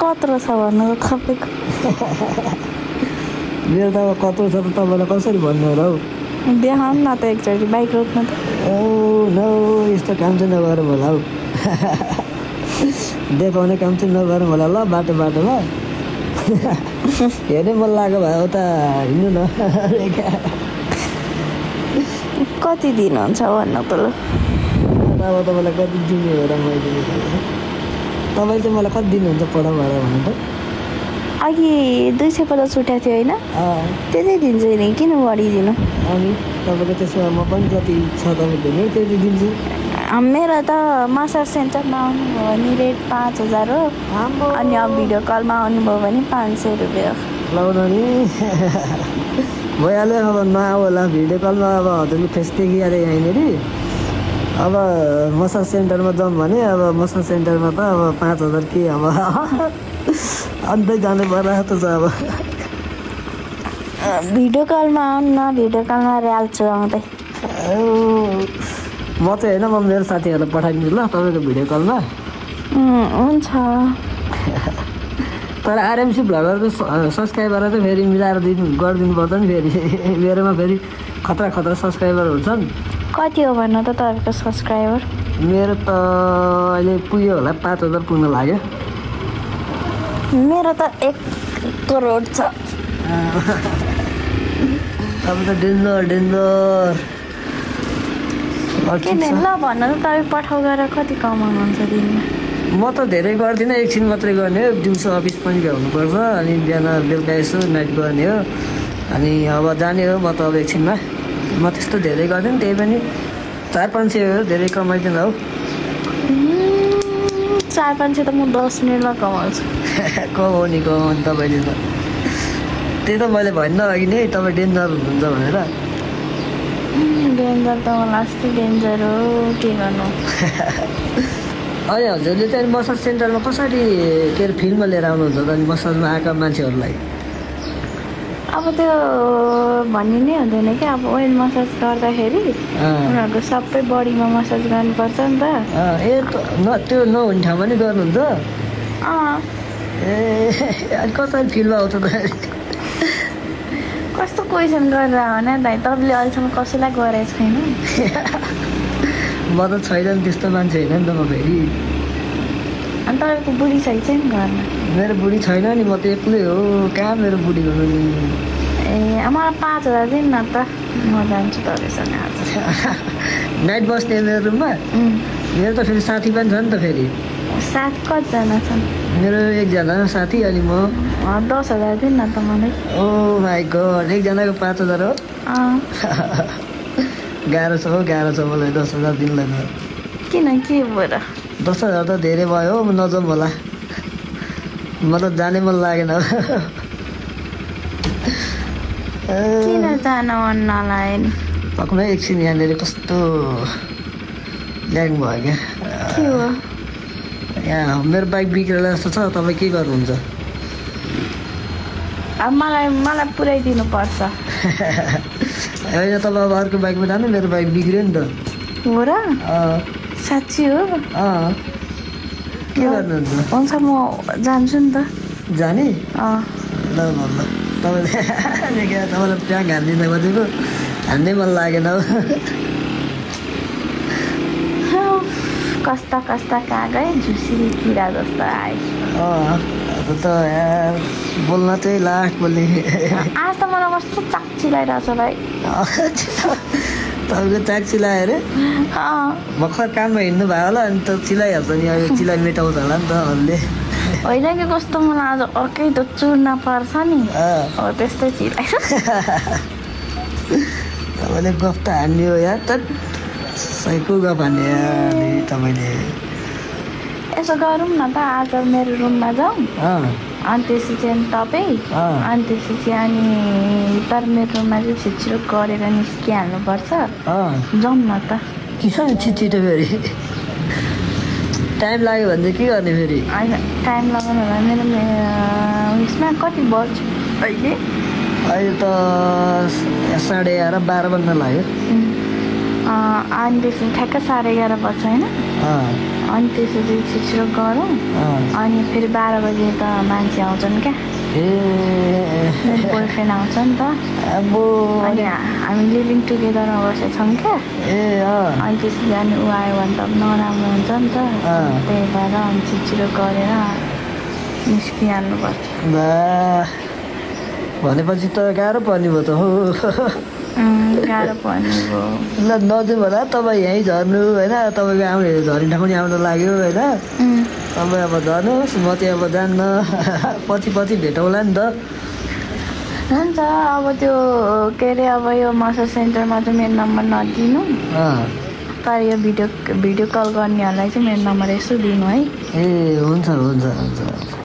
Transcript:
कत्रो छ भन्नु तपाईँको? मेरो त अब कत्रो छ त तपाईँलाई कसरी भन्नु होला हौ? देखाउनु न त एकचोटि बाइक रोक्नु त। ओ नो, यस्तो काम चाहिँ नगरौँ होला हौ। देखाउने काम चाहिँ नगरौँ होला ल, बाटो बाटोमा हेर्ने मन लाग्यो भए उता हिँड्नु न। कति दिनुहुन्छ भन्नु त ल? अब तपाईँलाई कति दिने हो र मैले? तपाईँले चाहिँ मलाई कति दिनुहुन्छ पढाउ भएर भन्नु त? अघि 250 उठाएको थियो होइन? त्यतै दिन्छु नि, किन बढिदिनु? अनि तपाईँको त्यसो भए म पनि जति छ तपाईँको नि त्यति दिन्छु। मेरो त मसाज सेन्टरमा आउनुभयो भने रेट 5000 हो, अनि अब भिडियो कलमा आउनुभयो भने 500 रुपियाँ हो। लाउनु नि भइहाल्यो। अब नआऊ होला भिडियो कलमा, अब हजुरले फेस देखिहाल्यो यहीँनिर। अब मसाज सेन्टरमा जाउँ भने अब मसाज सेन्टरमा त अब 5000 के अब अन्त जानु पर्ला त छ। अब भिडियो कलमा आउनु न, भिडियो कलमा हाल्छु आउँदै। म चाहिँ होइन, म मेरो साथीहरूलाई पठाइदिन्छु ल तपाईँको भिडियो कलमा। हुन्छ। तर आरएमसी भ्लगरको सब्सक्राइबर चाहिँ फेरि मिलाएर गरिदिनु पर्छ नि। फेरि मेरोमा फेरि खतरा खतरा सब्सक्राइबर हुन्छन्। कति हो भन्नु त तपाईँको सब्सक्राइबर? मेरो त अहिले पुग्यो होला, 5000 पुग्न लाग्यो। मेरो त 1 करोड छ। अब त डेन्जर डेन्जर। किन ल भन्नु त, तपाईँ पठाउ गरेर कति कमाउनुहुन्छ दिनमा? म त धेरै गर्दिनँ, एकछिन मात्रै गर्ने हो। दिउँसो अफिस पनि भ्याउनुपर्छ, अनि बिहान बेलुका यसो नाइट गर्ने हो। अनि अब जाने हो म त अब एकछिनमा। म त्यस्तो धेरै गर्दिनँ, त्यही पनि 400-500 हो, धेरै कमाइदिनु हौ। 400-500 त म 10 मिनटमा कमाउँछु। कमाउने तपाईँले त। त्यही त मैले भन्न अघि नै तपाईँ डेन्जर हुनुहुन्छ भनेर। डेन्जर त मलाई अस्ति डेन्जर हो, के गर्नु। अनि हजुरले चाहिँ मसाज सेन्टरमा कसरी के अरे फिल्डमा लिएर आउनुहुन्छ त? अनि मसाजमा आएका मान्छेहरूलाई अब त्यो भन्ने नै हुँदैन क्या। अब ओइल मसाज गर्दाखेरि उनीहरूको सबै बडीमा मसाज गर्नुपर्छ नि त। त्यो नहुने ठाउँमा नि गर्नुहुन्छ? ए अनि कसरी फिल्डमा आउँछ त? कस्तो क्वेसन गरेर भने दाइ, तपाईँले अहिलेसम्म कसैलाई गरेको छैन? म त छैन नि, त्यस्तो मान्छे होइन नि त म फेरि। अनि तपाईँको बुढी छैन घरमा? मेरो बुढी छैन नि, म त एक्लै हो। कहाँ मेरो बुढी हुनु नि? ए मलाई 5000 दिनु न त, म जान्छु तपाईँसँग आज। नाइट बस्ने मेरो रुममा? मेरो त फेरि साथी पनि छ नि त। फेरि साथी कतिजना छन्? मेरो 1जना साथी अनि म। 10000 दिनु न त मलाई। ओ माई गड, एकजनाको 5000 हो? गाह्रो छ हौ, गाह्रो छ मलाई 10000 दिनलाई त। किन, के भयो र? 10000 त धेरै भयो हौ, नजाउँ होला। म त जाने मन लागेन। किन जान मन नलाग्यो नि? पक्कै एकछिन यहाँनिर कस्तो ल्याङ भयो क्या। के हो? यहाँ मेरो बाइक बिग्रेर जस्तो छ, तपाईँ के गर्नुहुन्छ? अब मलाई पुऱ्याइदिनु पर्छ। होइन तपाईँ अब अर्को बाइकमा जानु, मेरो बाइक बिग्रियो नि त। हो र? साँच्ची हो? के गर्नुहुन्छ? हुन्छ म जान्छु नि त। जाने? ल ल ल, तपाईँलाई प्याङ हान्दिनँ खोजेको, हान्नै मन लागेन हौ। कस्ता कस्ता कागज झुसिरी किरा जस्तो आयो। अब त यार बोल्न चाहिँ लास्ट बोल्ने। आज त मलाई कस्तो चाक चिलाइरहेको छ भाइ। तपाईँको चाक चिलायो अरे? भर्खर काममा हिँड्नु भयो होला, अनि त चिलाइहाल्छ नि। अब चिलाइ मेटाउँछ होला नि त अरूले। होइन कि कस्तो मलाई आज अर्कै त चुर्न पर्छ नि, हो त्यस्तै चिलाइ। तपाईँले गफ त हान्ने हो यार, त सहीको गफ हान्ने यार तपाईँले। यसो गरौँ न त, आज मेरो रुममा जाउँ, अनि त्यसपछि अनि तपाईँ, अनि त्यसपछि अनि तर मेरो रुममा चाहिँ छिटो गरेर निस्किहाल्नुपर्छ। जाउँ न त। किन छिटो फेरि? टाइम लाग्यो भने चाहिँ के गर्ने फेरि? होइन टाइम लगाउनु होला। मेरो उयसमा कति बज्यो अहिले? अहिले त 11:30 12 बज्न लाग्यो। अनि त्यसपछि ठ्याक्क 11:30 बज्छ होइन? अनि त्यसपछि छिटो गरौँ अनि फेरि 12 बजे त मान्छे आउँछन् क्या बोयफ्रेन्ड आउँछ नि त अब अनि हामी लिभिङ टुगेदरमा बसेछौँ क्या अनि त्यसपछि अनि ऊ आयो भने त नराम्रो हुन्छ नि त त्यही भएर अनि छिटो गरेर निस्किहाल्नुपर्छ भनेपछि त गाह्रो पर्ने भयो त हो गाह्रो पर्ने भयो ल नजाउँ होला तपाईँ यहीँ झर्नु होइन तपाईँको आउने झरी ठाउँनी आउनु लाग्यो होइन तपाईँ अब झर्नुहोस् म चाहिँ अब जान्न पछि भेटौँला नि त हुन्छ अब त्यो के अरे अब यो मसाज सेन्टरमा चाहिँ मेरो नम्बर नदिनु तर यो भिडियो कल गर्नेहरूलाई चाहिँ मेरो नम्बर यसो दिनु है ए हुन्छ हुन्छ हुन्छ